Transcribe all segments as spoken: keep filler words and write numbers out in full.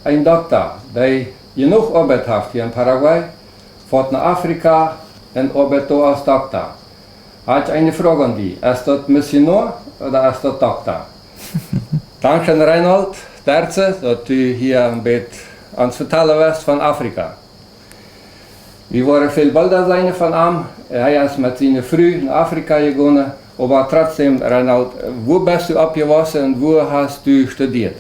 Een Dokta, dee jenuach Oabeit haft hia en Paraguay, foat no Afrika un oabeit doa aus Dokta. Hab ekj eene Froag aun die. Es daut Missionoa ooda es daut Dokta? Dankscheen, Reinhold Derze, daut du hia een bät ons vetalen woascht von Afrika. Wie woaren väl Bilda seenen von am. Hee es met siene Fru no Afrika jegonen. Oba trotzdäm, Reinhold, wua best du oppjewossen un wua hast du studieet?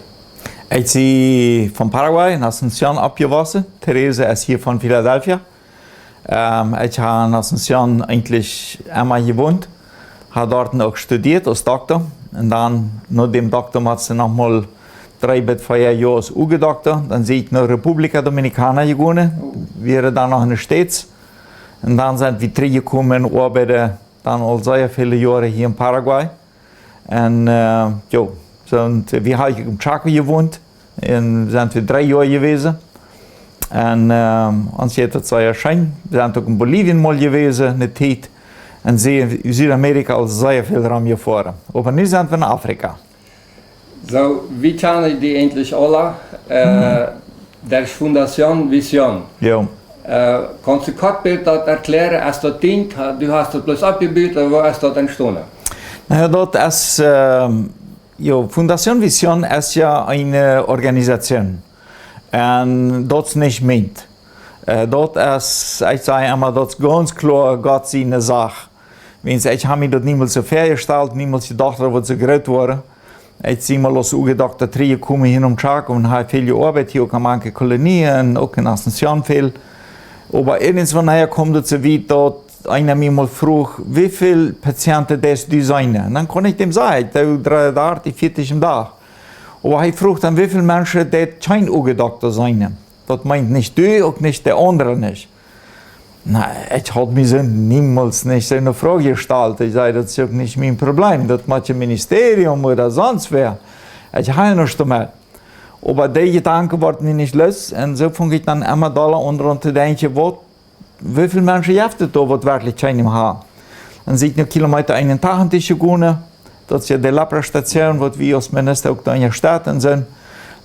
Ekj sie von Paraguay en Asunción oppjewossen. Teresa es hia von Philadelphia. Ähm, ekj hab en Asunción eejentlich emma jewont. Hab doa uk studieet aus Dokta. Un dan, no däm Dokta, mott eena noch mol dree bat vea Joa aus Uagedokta. Dan sie ekj no República Dominicana jegonen. Wia dan noch en de States. Un dan sent wie trigjjekomen un oabeiden dan aul sea väle Joaren hia en Paraguay. Un, äh, jo, sent, wie haben em Chaco jewont. Un sent wie dree Joa jewast. Un, ähm, ons jeit daut sea scheen. Wie sent uk en Bolivien mol jewast, eene Tiet. Un see-, Südamerika aul sea väl romjefoaren. Oba nu sent wie en Afrika. Soo, wie kjanen die eejentlich aula, äh, derch Fundación Visión. Jo. Äh, kaust du kort daut erkjlären, aus daut deent, ha-, du hast daut bloos oppjebut, ooda woo es daut entstonen? Na jo, daut es, ähm, jo, Fundación Visión es jo eene Organisation. Un daut es nich mien. Äh, daut es, ekj saj emma, daut es gaunz kloa Gott siene Sach. Wiels ekj hab mie daut niemols soo väajestalt, niemols jedocht, daut et soo groot woat. Ekj sie mol aus Uagedokta trigjjekomen hia no Chaco un hab väl jeoabeit, hia uk aun manche Kolonien un uk en Asunción väl. Oba irjentwanea kjeem daut soo wiet, daut eena mie mol fruach: "Woo väl Patienten deist du seenen?" Un dan kunn ekj däm sajen, ekj doo dartich, vieetich aum Dach. Oba hee fruach dan: "Woo väl Menschen deist kjeen Uagedokta seenen?" Daut meent nich du, uk nich de aundre nich. Na, ekj haud mie soo niemols nich soone Froag jestalt. Ekj saj, daut es uk nich mien Problem. Daut mott je Ministerium ooda sonst wäa. Ekj hab nuscht doamet. Oba dee Jedanken worden mie nich loos. Un soo funk ekj dan emma dolla aun doaraun to denkjen, waut, woo väl Menschen jeft et doa, waut werkjlich kjeenem haben? Dan sie ekj no Kilometer eenuntachentich jegonen. Daut es jo de Lepra-Station, waut wie aus Minister uk doa enne Staut sent.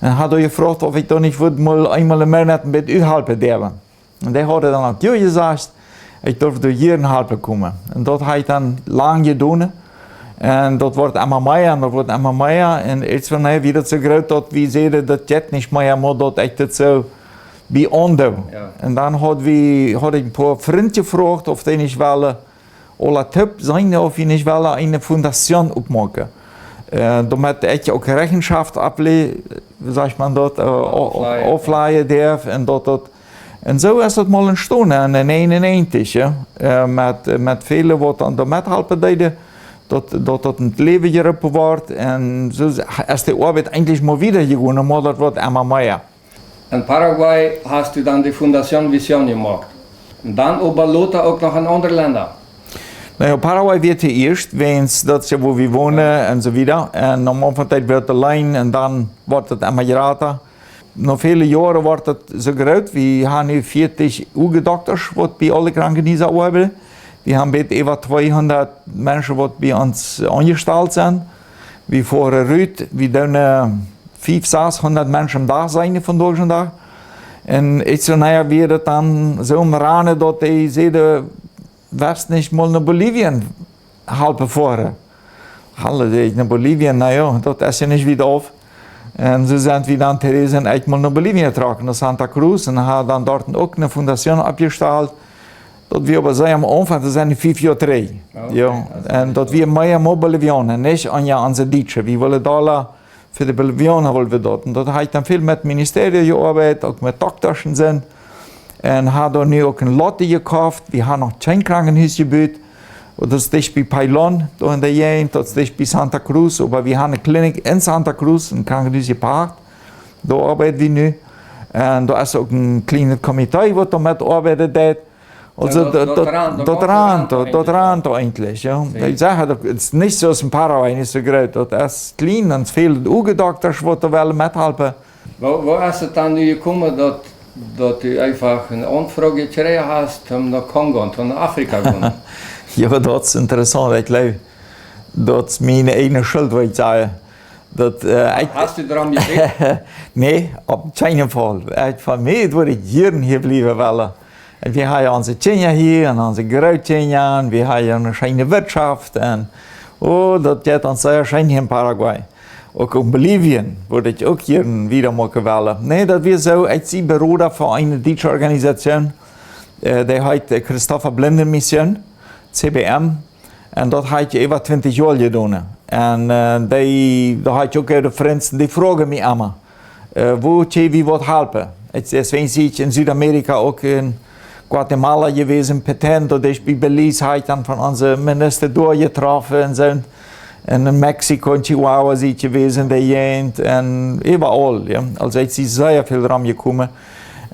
Un hab doa jefroacht, auf ekj doa nich wudd mol eemol em Moonat een bät uthalpen derwen. Un dee hauden dan uk jo jesajcht, ekj durf doa jieren halpen komen. Un daut hab ekj dan lang jedonen. Un daut wort emma mea un daut wort emma mea. Un irjentwanea wia daut soo groot, daut wie säden, daut jeit nich mea, mau daut ekj daut soo bie aundoo. Jo. Un dan haud wie, haud ekj een poa Frind jefroacht, auf dee nich wellen aula toop sennen, auf wie nich wellen eene Fundación oppmoaken. Äh, doamet ekj uk Rechenschaft afle-, woo sajcht maun daut, äh, o-, auflajen. Auflajen derf un daut, daut. Un soo es daut mol entstonen, en eenuntachentich, jo. Äh, met, met väle, waut dan doa methalpen deeden, daut, daut, daut ent Läwen jeroopen wort. Un soo es de Oabeit eejentlich mol wieda jegonen, mau daut wort emma mea. En Paraguay hast du dan de Fundación Visión jemoakt. Un dan oba lota uk noch en aundre Lenda. Na jo, Paraguay wia toieescht, wiels daut es jo, wua wie wonen un soo wieda. Un aum Aunfank deed wie daut auleen un dan wort et emma jrata. No väle Joaren wort et soo groot, wie haben nu vieetich Uagedoktasch, waut bie aule Krankenhusa oabeiden. Wie haben bät äwa tweehundat Menschen, waut bie ons aunjestalt sent. Wie foaren rut, wie doonen, äh, fief, sashundat Menschen aum Dach seenen vondoag dän Dach. Un ekj saj, na jo, wia daut dan soo aum Rande, daut dee säden: "West nich mol no Bolivien halpen foaren?" Hal, saj ekj, no Bolivien, na jo, daut es jo nich wiet auf. Un soo sent wie dan, Teresa un ekj, mol no Bolivien jetrocken, no Santa Cruz, un haben dan doa uk eene Fundación oppjestalt. Daut wia oba sea aum Aunfank, daut sent nu fief Joa trigj. Okay, jo, daut es un daut wia mea mau Bolivianen, nich aun jo onse Dietsche. Wie wullen doa fa de Bolivianen wullen wie daut. Un daut hab ekj dan väl met Ministerium jeoabeit, uk met Doktasch un soo. Un haben doa nu uk een Lot jekoft. Wie haben noch kjeen Krankenhus jebut. Daut es dicht bie Pailón, doa en de Jäajent, daut es dicht bie Santa Cruz. Oba wie haben eene Klinik en Santa Cruz, een Krankenhus jepacht. Doa oabeit wie nu. Un doa es uk een kjlienet Komitee, waut doa met oabeit deit. Aulsoo, jo, daut, daut, daut rant, daut rant, daut rant eejentlich, jo. Soo. Ekj saj, daut es nich soo aus en Paraguay, nich soo groot. Daut es kjlien un väl Uagedoktasch, waut doa wellen methalpen. Woo, woo es et dan nu jekomen, daut, daut du eefach eene Aunfroag jekjräajen hast, om no Kongo, om no Afrika to gonen? Jo, daut es interessaunt. Ekj jleew, daut es miene eejne Schult, waut ekj saj. Daut, äh, ekj, Hast du doarom jebät? Nä, opp kjeenen Faul. Ekj, fa mie wudd ekj hia, hia bliewen wellen. Un wie haben onse Kjinja hia un onse Grootkjinja un wie haben eene scheene Wirtschaft un, oh, daut jeit ons sea scheen hia en Paraguay. Uk en Bolivien wudd ekj uk hia wieda moaken wellen. Nä, daut wia soo, ekj sie Beroda fa eene dietsche Organisation, äh, dee heet, äh, Christopher Blinder Mission, C B M. Un daut hab ekj äwa twintich Joa jedonen. Un, äh, dee, doa hab ekj uk goode Frind, dee froagen mie emma, äh, woo kjenn wie waut halpen. Ekj sie, sie ekj en Südamerika uk en Guatemala jewast, Petén, doa bie Belize hab ekj dan von onse Minister doa jetroffen un soo. Un en Mexiko, en Chihuahua sie ekj jewast, de Jäajent, un äwaraul, jo. Aulsoo ekj sie sea väl romjekomen.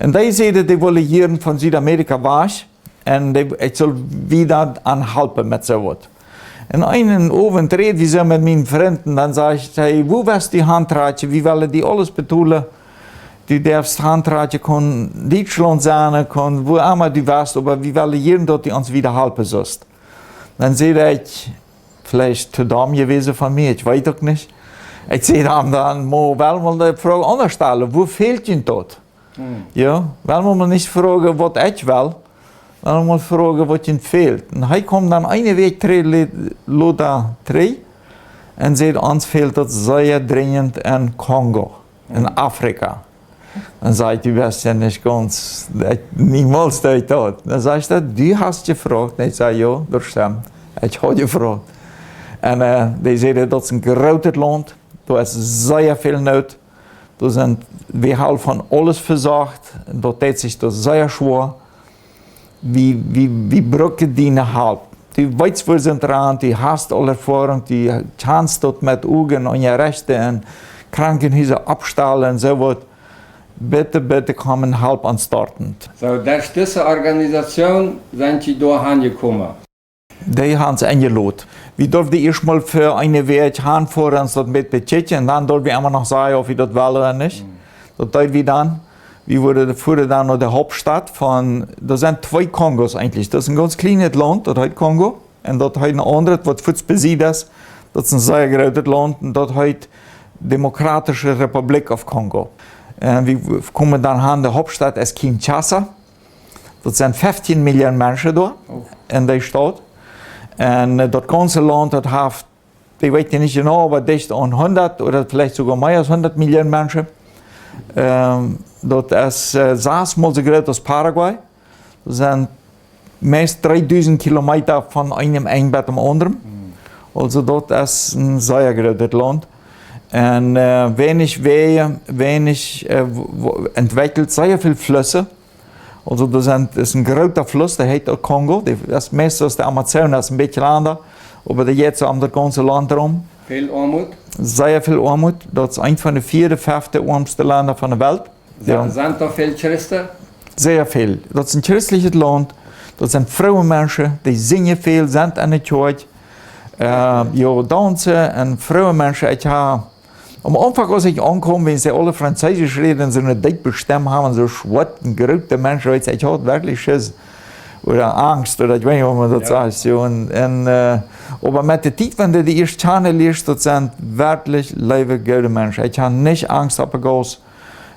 Un dee säden, dee wullen hia von Südamerika wajch. Un dee, ekj sull wieda aun halpen met soo waut. Un eenen Owent räd wie soo met miene Frind, dan sajcht hee: "Woo west du hantrakjen? Wie wellen die aules betolen. Du darfst hantrakjen, kaun Dietschlaunt sennen, kaun wua emma du west, oba wie wellen hia, daut du ons wieda halpen sust." Dan säd ekj, veleicht too domm jewast von mie, ekj weet uk nich. Ekj säd dan, dan mott ekj mol de Froag aundasch stalen: "Woo fält junt daut?" Hm. Jo, well wie mol nich froagen, waut ekj well, well wie mol froagen, waut junt fält. Un hee kjeem dan eene Wäakj trigj, le-, lota trigj, un säd: "Ons fält daut sea drinjent en Kongo, en Afrika." Dan säd ekj: "Du best jo nich gaunz, ekj, niemols deed ekj daut." Dan säd hee: "Du hast jefroacht?" Un ekj säd: "Jo, daut stemt. Ekj haud jefroacht." Un, äh, dee säden: "Daut es een grootet Launt, doa es sea väl Noot." Doa sent, wie haben von aules vesocht, daut deit sikj doa sea schwoa. Wie, wie, wie brucken diene Help. Du weetst, woo wie sent doaraun, du hast aul Erfoarunk, du kjanst daut met Uagen un Jerechte un Krankenhiesa oppstalen un soo waut. Bitte, bitte komm un halp ons doa." Soo, derch dise Organisation sent jie doa hanjekomen. Dee haben ons enjelot. Wie durften ieescht mol fa eene Wäakj hanfoaren, ons daut een bät bekjikjen, un dan durften wie emma noch sajen, auf wie daut wellen ooda nich. Hm. Daut deeden wie dan. Wie wudden, fuaren dan no de Hauptstadt von, doa sent twee Kongos eejentlich. Daut es een gaunz kjlienet Launt, daut heet Kongo. Un daut heet een aundret, waut fuats besied es. Daut es een sea grootet Launt un daut heet Demokratische Republik of Kongo. Un wie komen dan aun, de Hauptstadt es Kinshasa. Daut sent feftieen Millionen Menschen doa. Oh. En dee Staut. Un, äh, daut gaunze Launt, daut haft, ekj weet nich jeneiw, oba dicht aun hundat ooda veleicht soogoa mea aus hundat Millionen Menschen. Ähm, daut es, äh, sasmol soo groot aus Paraguay. Daut sent meist dreedusent Kilometa von eenem Enj bat däm aundren. Hm. Aulsoo daut es een sea grootet Launt. Un, äh, weinich Wäaj, weinich, äh, wo-, wo-, entwekjelt, sea väl Flüsse. Aulsoo, doa sent, es een groota Fluss, dee heet uk Kongo. Dee es meist soo aus de Amazonas, een bät aundasch, oba dee jeit soo om daut gaunze Launt rom. Väl Oamoot? Sea väl Oamoot. Daut es eent von de veea, fefte oamste Lenda von de Welt. Sent, jo, sent doa väl Christen? Sea väl. Daut es een christlichet Launt. Daut sent froome Menschen, dee sinjen väl, sent aun de Kjoakj. Äh, jo, daunzen un froome Menschen. Ekj hab Aum Aunfank, aus ekj aunkjeem, wiels see aule Franzeesch räden, soone deepe Stemm haben, soo schwoat un groote Menschen, weetst, ekj haud werkjlich Schiss. Ooda Angst, ooda ekj weet nich, woo maun daut, jo, sajcht, jo. Un, un, äh, oba met de Tiet, wan du dee ieescht kjanen lieescht, daut sent werkjlich leewe, goode Menschen. Ekj hab nich Angst opp de Gauss.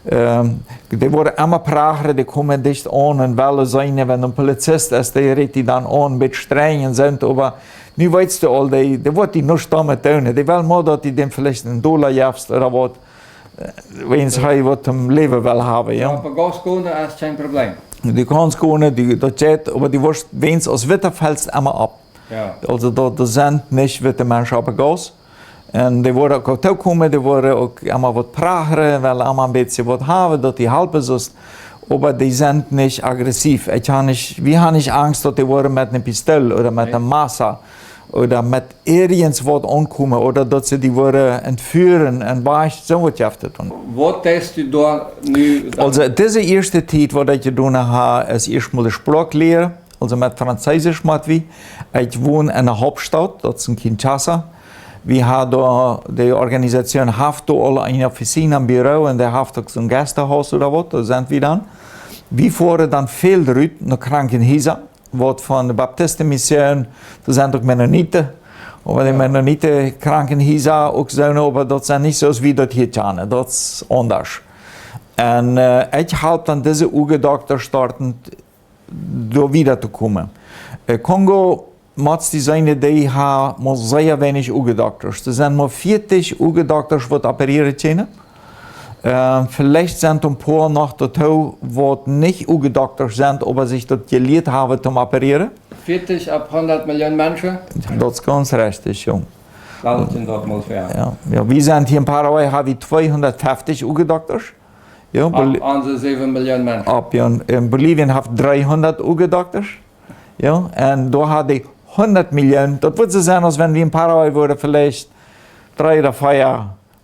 Ähm, dee woaren emma prachren, dee komen dicht aun un wellen seenen, wan een Polizist es, dee rät die dan aun, een bät strenj un sent, oba nu weetst du aul, dee, dee woat die nuscht doamet doonen. Dee well mau, daut du däm veleicht een Dolla jefst ooda waut. Äh, wiels hee waut toom Läwen well haben, jo. Jo, opp de Gauss gonen es kjeen Problem. Du kaust gonen, du, daut jeit, oba du woascht wiels aus Witta fällst emma opp. Jo. Aulsoo, doa, doa sent nich witte Menschen opp de Gauss. Un dee woaren uk, uk tookomen, dee woaren uk emma waut prachren, wellen emma een bät waut haben, daut du halpen sust. Oba dee sent nich aggressiv. Ekj hab nich, wie haben nich Angst, daut dee woaren met eene Pistool ooda met, nä, een Massa ooda met irjent waut aunkomen ooda daut see die woaren entführen un wajch, soo waut jeft et dan. Waut deist du doa nu dan? Aulsoo, dise ieeschte Tiet, waut ekj jedonen hab, es ieescht mol de Sproak lieren. Aulsoo met Franzeesch mott wie. Ekj won en de Hauptstaut, daut es en Kinshasa. Wie haben doa, de Organisation haft doa aul eene Officina, een Büro, un dee haft uk soon Gästehaus ooda waut, doa sent wie dan. Wie foaren dan väl rut no Krankenhiesa, waut von de Baptistenmission, doa sent uk Mennoniten, Oba de Mennoniten Krankenhiesa uk soo, oba daut sent nich soo aus wie daut hia kjanen. Daut es aundasch. Un, äh, ekj halp dan dise Uagendoktasch doa wieda to komen. Äh, Kongo, mott eena seenen, dee haben mau sea weinich Uagendoktasch. Doa sent mau vieetich Uagendoktasch waut operieren kjennen. Äh, veleicht sent een poa noch doatoo waut nich Uagendoktasch sent, oba sikj daut jelieet haben toom operieren. Vieetich opp hundat Millioon Menschen? Daut es gaunz rajcht, jo. Lat ons daut mol ver. Jo, jo, wie sent hia en Paraguay, haben wie tweehundatfeftich Uagendoktasch. Jo, opp Bol- onse säwen Millioon Menschen. Opp, jo, en Bolivien haft dreehundat Uagendoktasch. Jo, un doa haben dee hundat Millioon. Daut wudd soo sennen, aus wan wie en Paraguay wudden veleicht dree ooda vea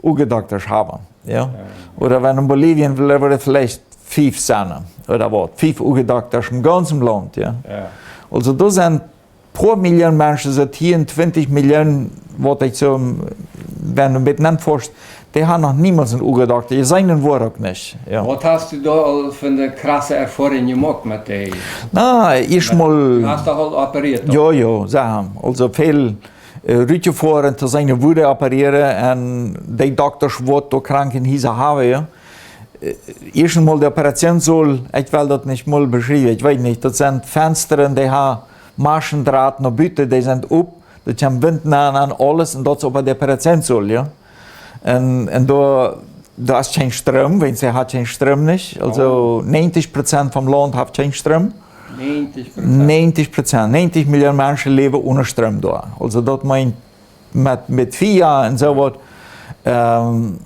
Uagendoktasch haben. Jo? Jo. Ooda wan en Bolivien wudden veleicht fief sennen. Ooda waut? Fief Uagendoktasch em gaunzen Launt, jo? Jo. Aulsoo, doa sent poa Millioon Menschen, soo tieen, twintich Millioon, waut ekj soo, wan du een bät nenforscht, dee haben noch niemols een Uagendokta jeseenen, woa uk nich. Jo. Waut hast du doa aul fa eene krasse Erfoarunk jemoakt met dee? Na, ieescht mol. Du hast doch aul operieet, doch? Jo, jo, see haben. Aulsoo väl, äh, rutjefoaren to seenen, woo dee operieren, un dee Doktasch waut doa Krankenhiesa haben, jo. Äh, ieescht mol de Operationssaal, ekj well daut nich mol beschriewen, ekj weet nich, daut sent Fenstren, dee haben Maschendraht no buten, dee sent op, doa kjemt Wint nenn un aules, un daut es oba de Operationssaal, jo. Un, un doa, doa es kjeen Stroom, wiels see haben kjeen Stroom nich. Aulsoo, oh, negentig Prozent vom Launt haft kjeen Stroom. Negentig Prozent? Negentig Prozent. Negentig Millioon Menschen läwen onen Stroom doa. Aulsoo, daut meent met, met Fia un soo waut. Ähm,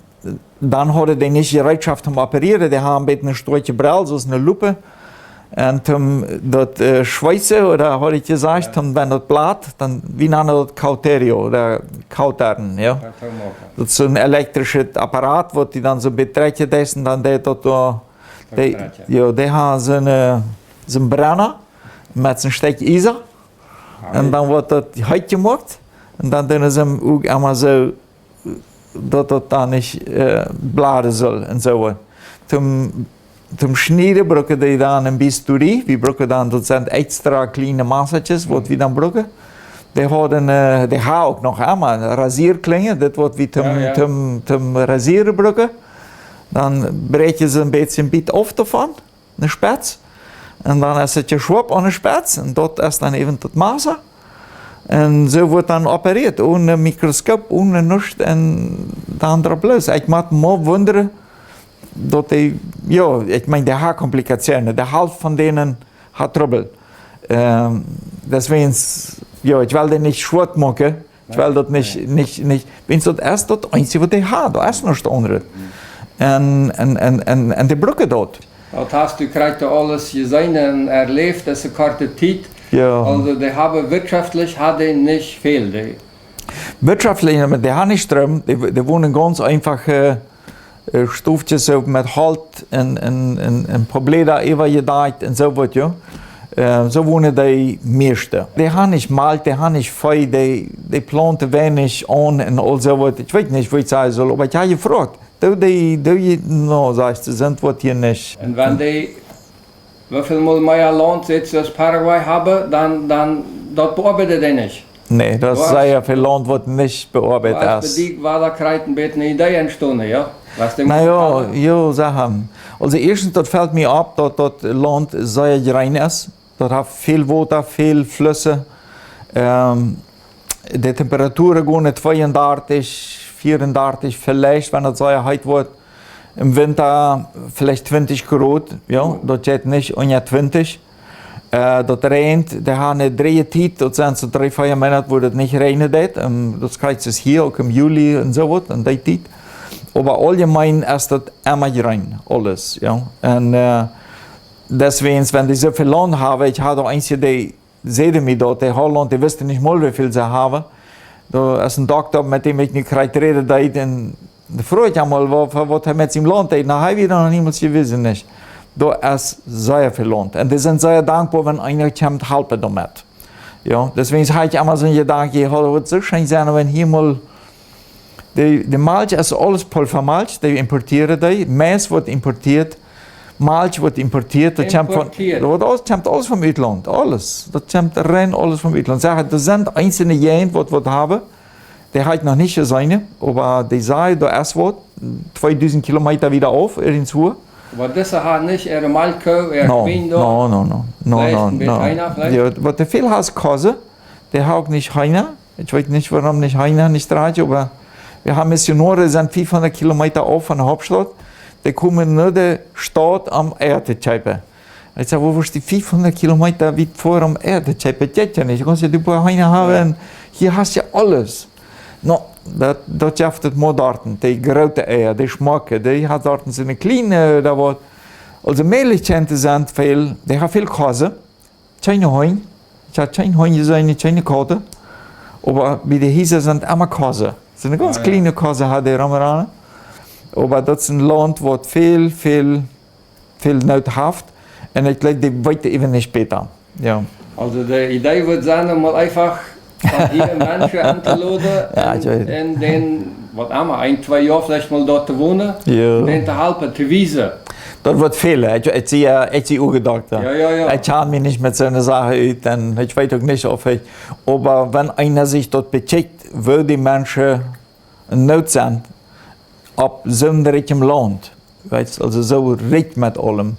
dan hauden dee nich Jereetschoft toom operieren, dee haben een bät een Stootje Brell, soo aus eene Lupe. Un toom daut, äh, schweeten, ooda haud ekj jesajcht, jo, toom, wan daut blat, dan, wie nanen daut Cauterio ooda Kautern, jo. Kautern. Daut es soo een elektrischet Apparat, waut dee dan soo bät dreien deed un dan deed daut doa, dee, jo, dee haben soo een, äh, soo een Brenna met soo een Stekj Iesa. Ah, un jo, dan woat daut heet jemoakt. Un dan doonen see am uk emma soo daut daut dan nich, äh, bladen saul un soo. Toom, toom schnieden brucken dee dan een Bisturie. Wie brucken dan, daut sent extra kjliene Masajes, waut wie dan brucken. Dee hauden, äh, dee haben uk noch emma Rasierklinge, dit waut wie toom, jo, jo, toom, toom rasieren brucken. Dan bräakjen see een bät, een bät auf doavon, ne Spetz. Un dan es et jeschwopt aun ne Spetz. Un daut es dan äwent daut Massa. Un soo woat dan operieet. Onen Mikroskop, onen nuscht. Un dan dropp loos. Ekj mott mau wundren, daut dee, jo, ekj meen, dee haben Komplikationen. De Halft von dän haben Trubbel. Ähm, deswäajen, jo, ekj well dee nich schwoa moaken. Ekj well daut nich, nä, nich, nich, wiels daut es daut eensje waut dee haben, daut es nuscht aundret. Un, un, un, un, un dee brucken daut. Daut hast du krakjt aules jeseenen un erläft, daut es eene korte Tiet. Jo. Aulsoo, dee haben wirtschaftlich, haben dee nich väl, dee. Wirtschaftlich, oba dee haben nich Stroom, dee, dee wonen gaunz eenfach, äh, äh, Stofkjes soo met Holt un, un, un, un Poblada äwajedakjt un soo waut, jo. Äh, soo wonen dee mieeschte. Dee haben nich Malkj, dee haben nich Vee, dee, dee plaunten weinich aun un aul soo waut. Ekj weet nich, waut ekj sajen saul, oba ekj hab jefroacht. Doo dee, doo jie, no, sajcht see, sent waut hia nich. Un wan dee, woo väl mol mea Launt, soo aus Paraguay haben, dan, dan, daut beoabeiden dee nich. Nä, daut es sea väl Launt, waut nich beoabeit es. Doa es bie die, wua doa krakjt een bät eene Idee entstonen, jo? Na jo, jo, saj han. Aulsoo, ieeschtens, daut felt mie opp, daut daut Launt sea jreen es. Daut haft väl Wota, väl Flüsse. Ähm, de Temperaturen gonen tweeundartich, vieeundartich veleicht, wan daut sea heet woat. Em Winta veleicht twintich Grod, jo, daut jeit nich unja twintich. Äh, daut räajent, dee haben eene dreeje Tiet, daut sent soo dree, vea Moonat, wua daut nich räajnen deit. Ähm, daut kjrichst du hia uk em Juli un soo waut, en dee Tiet. Oba auljemeen es daut emma jreen, aules, jo. Un, äh, deswäajen, wan dee soo väl Launt haben, ekj haud uk eenje, dee säden mie daut, dee Holland, dee wisten nich mol, woo väl see haben. Doa es een Dokta, met däm ekj nu krakjt räden deed, un doa fruach ekj am mol, waut, waut hee met sien Launt deed. Na, hee haud daut noch niemols jewast, nich? Doa es sea väl Launt. Un dee sent sea dankboa, wan eena kjemt halpen doamet. Jo, deswäajen hab ekj emma soon Jedanken, jo, daut wudd soo scheen sennen, wan hia mol de, de Malkj es aules Pulvermalkj, dee importieren dee. Mais woat importieet. Malkj woat importieet, daut kjemt von, Importieet. Daut woat aules, kjemt aules vom Utlaunt, aules. Daut kjemt rein aules vom Utlaunt. Saj, doa sent eensje Jäajent, waut, waut haben, dee hab ekj noch nich jeseenen, oba dee säden, doa es waut, tweedusent Kilometa wieda auf, irjentwua. Oba dise haben nich äare Malkj, äare No, Schwien doa? no, no, no, no, Veleicht no, een bät no. Heena, veleicht? Jo, waut dee väl haben, es Kosen, dee haben uk nich Heena. Ekj weet nich, wuarom nich Heena, nich Drake, oba wie haben Missionoaren, sent fiefhundat Kilometa auf von de Hauptstaut. Dee komen no de Staut om Eia to kjeepen. Ekj saj, woo woascht du fiefhundat Kilometa wiet foaren om Eia to kjeepen? Daut jeit jo nich. Du kaust jo een poa Heena haben Jo. un hia hast du aules. No, daut, daut jeft et mau doa, dee groote Eia, dee schmocke, dee haben doa soone kjliene, doa woat, aulsoo Mäajlichkjeiten sent väl, dee haben väl Kosen. Kjeene Heen. Ekj hab kjeen Heen jeseenen, kjeene Kaut. Oba bie de Hiesa sent emma Kosen. Soone gaunz Ah, jo. kjliene Kosen haben dee romrannen. Oba daut es een Launt, waut väl, väl, väl Noot haft. Un ekj jleew, dee weeten äwent nich bäta. Jo. Aulsoo, de Idee wudd sennen, mol eefach von hia Menschen auntoloden Jo, un, ekj weet. un dän, waut emma, een, twee Joa veleicht mol doa to wonen, Jo. un dän to halpen, to wiesen. Daut woat fälen. Ekj, ekj sie, äh, ekj sie Uagendokta. Jo, jo, jo. Ekj kjan mie nich met soone Sachen ut un ekj weet uk nich, auf ekj, oba wan eena sikj daut bekjikjt, woo dee Menschen en Noot sent opp soon rikjem Launt, weetst, aulsoo soo rikj met aulem.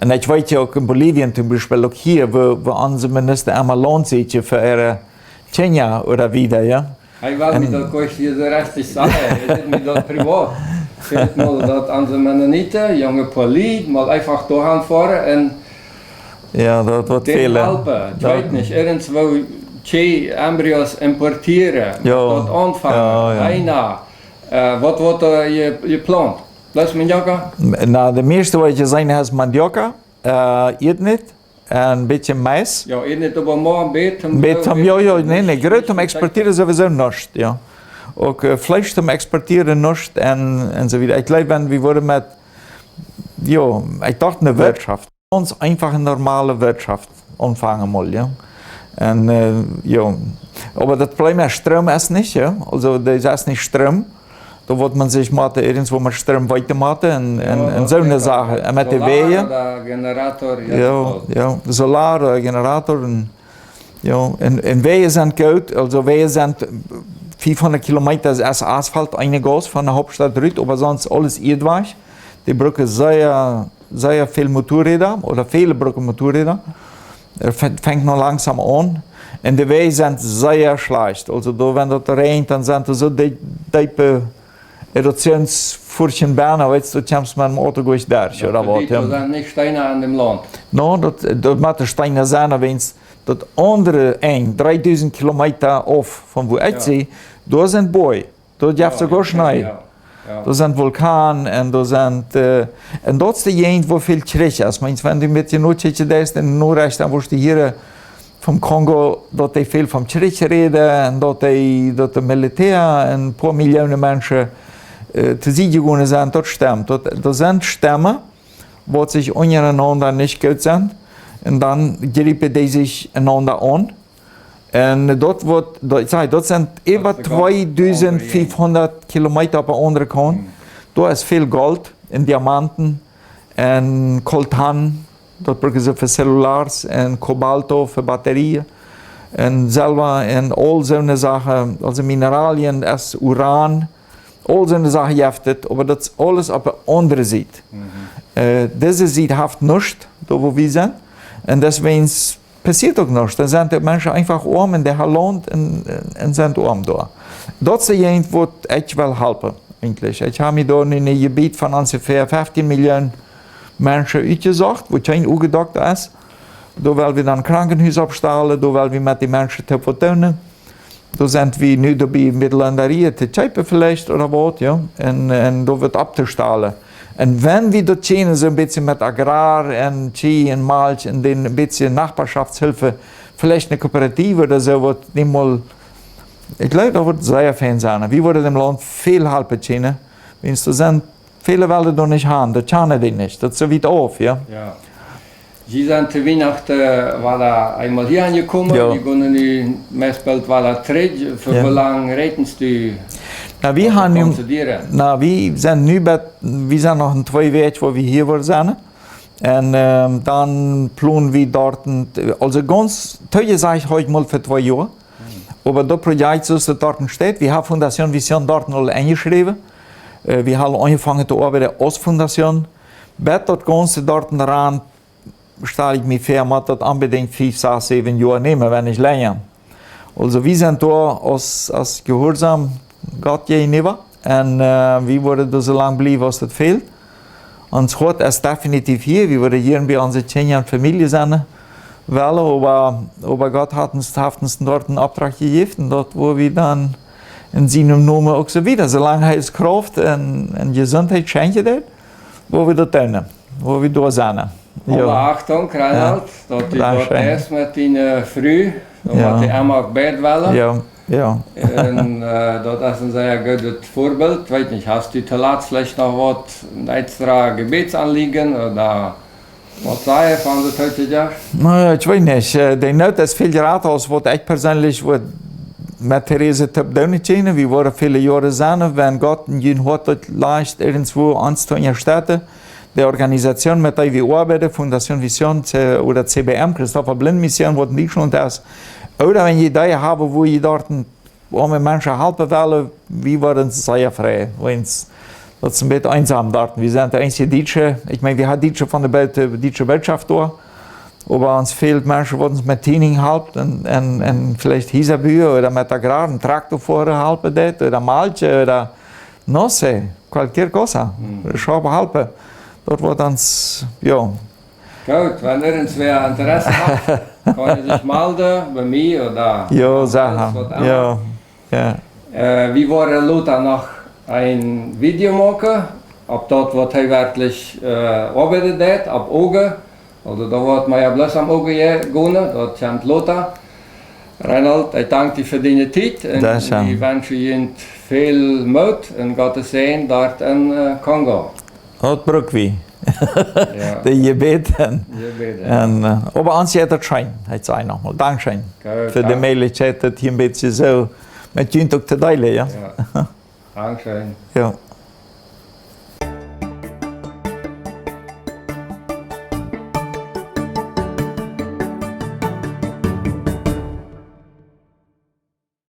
Un ekj weet jo uk en Bolivien toom Biespel, uk hia, woo, woo onse Minister emma Launt sieekjen fa äare Kjinja ooda wieda, jo. Hee well mie Un daut goanich hia soo rajcht sajen. Hee säd mie daut privat. Hee säd mol daut onse Mennoniten, junge Polit, mol eefach doahan foaren un Jo, daut woat dän fälen. halpen. Ekj Jo. weet nich, irjentwua Che Embryos importieren, Jo. daut aunfangen, Jo, jo. Heena, äh, waut woat doa je-, jeplaunt? Bloos Mandioca? Na, de mieeschte waut ekj jeseenen hab es Mandioca, äh, Iednit, un een bät Mais. Jo, Iednit, oba mau een bät, Een bät, jo, jo, nä, nä, groot toom exportieren sowieso nuscht, jo. Uk, äh, Fleesch toom exportieren nuscht un, un soo wieda. Ekj jleew, wan wie wudden met, jo, ekj docht, eene Wirtschaft. Gaunz eefach eene normale Wirtschaft aunfangen mol, jo. Un, äh, jo. Oba daut Problem es, Stroom es nich, jo. Aulsoo, doa es nich Stroom. Doa woat maun sikj motten, irjentwua met Stroom weeten motten un, Jo, un, un daut soone Sachen. Un met de Solar Wäaj. ooda Generator, jo, Jo, daut. jo, Solar ooda Generator un, jo, un, un Wäaj sent goot, aulsoo Wäaj sent fiefhundat Kilometa es Asfalt, eene Gauss von de Hauptstaut rut, oba sonscht aules Ieedwajch. Dee brucken sea, sea väl Motorräda, ooda väle brucken Motorräda. Et fang-, fangt noch langsom aun. Un de Wäaj sent sea schlajcht. Aulsoo, doa, wan daut räajent, dan sent doa soo dee-, deepe Erossionsfurchen bennen, weetst, du kjemst met däm Auto goanich derch, ooda waut, jo. Doa sent nich Steena aun däm Launt. No, daut, daut motten Steena sennen, oba wan daut aundre Enj, dreedusent Kilometa auf von wua ekj Jo. sie, doa sent Boaj. Doa jeft Jo, soogoa jo, Schnee. jo, jo. Doa sent Vulkanen un doa sent, äh, un daut es de Jäajent, wua väl Kjrich es. Meent, wan du een bät nodenkjen deist en de Norechten, dan woascht du hieren, äh, vom Kongo, daut dee väl vom Kjrich räden un daut dee, daut daut Militäa een poa Millionen Menschen, äh, to Sied jegonen sent, daut stemt. Daut, daut sent Stemmen, waut sikj unjarenaunda nich goot sent. Un dan jriepen dee sikj enaunda aun. Un daut woat, daut, ekj saj, daut sent äwa Daut es gaunz tweedusent fiefhundat Kilometa opp de aundre Kaunt. Hm. Doa es väl Golt un Diamanten un Coltan, daut brucken see fa Cellulars, un Cobalto fa Batterien un Selwa un aul soone Sachen, aulsoo Mineralien, es Uran, aul soone Sachen jeft et, oba daut es aules opp de aundre Sied. Mhm. Äh, dise Sied haft nuscht, doa wua wie sent. Un deswäajen passieet uk nuscht. Dan sent de Menschen eefach oam un dee haben Launt un, un, un sent oam doa. Daut es de Jäajent, wua ekj well halpen, eejentlich. Ekj hab mie doa nu een Jebiet von onjefäa feftieen Millionen Menschen utjesocht, wua kjeen Uagendokta es. Doa well wie dan een Krankenhus oppstalen, doa well wie met dee Menschen toop waut doonen. Doa sent wie nu doabie, Mittellandarie to kjeepen veleicht ooda waut, jo. Un, un doa waut opptostalen. Un wan wie daut kjennen, soo een bät met Agrar un Kjie un Malkj un dän een bät Nobarschoftshilfe, veleicht eene Kooperative ooda soo waut, dee mol, ekj jleew, daut wudd sea fein sennen. Wie wudden däm Launt väl halpen kjennen. Wiels doa sent väle wellen doa nich han, daut kjanen dee nich. Daut es soo wiet auf, jo. Jo. Jie sent to Wienachten, äh, wada eemol hia aunjekomen. Jo. Wie gonen nu meist boolt wada trigj. Fa Jo. woo lang räakjenst du, Na, wie daut haben nu, kommt to dir? na, wie sent nu bie, wie sent noch en twee Wäakj, wua wie hia woaren sennen. Un ähm, dan plonen wie doa, aulsoo gaunz toojesajcht hab ekj mol fa twee Joa. Oba daut Projekt, soo aus daut doa steit, wie haben Fundación Visión doa aul enjeschräwen. Äh, wie haben aunjefongen to oabeiden aus Fundación. Bat daut gaunze doa ran, stal ekj mie väa, mott daut onbedinjt fief, sas, säwen Joa nämen, wan nich lenja. Aulsoo, wie sent doa aus, aus jehuarsom Gott jäajenäwa. Un äh, wie woaren doa soo lang bliewen aus daut fält. Ons Hoat es definitiv hia. Wie woaren hia bie onse Kjinja un Famielje sennen wellen, oba, oba Gott haft ons, haft ons doa eenen Opdrach jejäft un daut woa wie dan en sienen Nomen uk soo wieda. Soo lang hee ons Krauft un, un Jesuntheit schenkjen deit, woa wie daut doonen, woa wie doa sennen. Aule Jo. Achtung, Reinhard, daut du doa Dankscheen. Best met diene Fru, daut Jo. Waut die emma uk bäd wellen. Jo, jo. Un äh, daut es een sea goodet Väabilt. Weet nich, hast du toolatst veleicht noch waut, een extra Jebädsanliegen ooda waut saj jie von de Toote, jo? Na jo, ekj weet nich. Äh, de Noot es väl jrata aus waut ekj perseenlich wudd met Therese toop doonen kjennen. Wie woaren väle Joaren sennen, wan Gott en jun Hoat daut lajcht, irjentwua ons to unjastetten. De Organisation, met dee wie oabeiden, Fundación Visión, C-, ooda C B M, Christopher Blind Mission, waut en Dietschlaunt es. Ooda wan jie Ideeen haben, woo jie doa oame Menschen halpen wellen, wie woaren sea frei. Wiels daut es een bät eensom doa. Wie sent de eensje Dietsche, ekj meen, wie haben Dietsche von de Boot-, Dietsche Botschaft doa. Oba ons fält Menschen, waut ons met Tiening halpen un, un, un veleicht Hiesa buen ooda met Agrar, een Traktor foaren halpen deit, ooda malkjen, ooda, no sé, cualquier cosa. Hm. Schapen halpen. Daut woat ons, jo. Goot, wan irjentwäa Interesse haft, kaun hee sikj melden, bie mie ooda Jo, aundre, saj. Waut emma. Jo, jo. Äh, wie woaren lota noch een Video moaken, opp daut waut hee werkjlich äh, oabeiden deit, opp Oagen. Aulsoo, daut woat mie jo bloos om Oagen je-, gonen, daut kjemt lota. Reinhard, ekj dank die fa diene Tiet un Dankscheen. Wie wenschen junt väl Moot un Gottes Säajen doa en äh, Kongo. Daut bruck wie. Jo. De Jebäden. Jebäden. Un äh, oba ons jeit daut scheen, ekj saj nochmol. Dankscheen. Goot, fa de Möglichkeit, daut hia een bät soo met junt uk to deelen, jo? Jo. Dankscheen. Jo.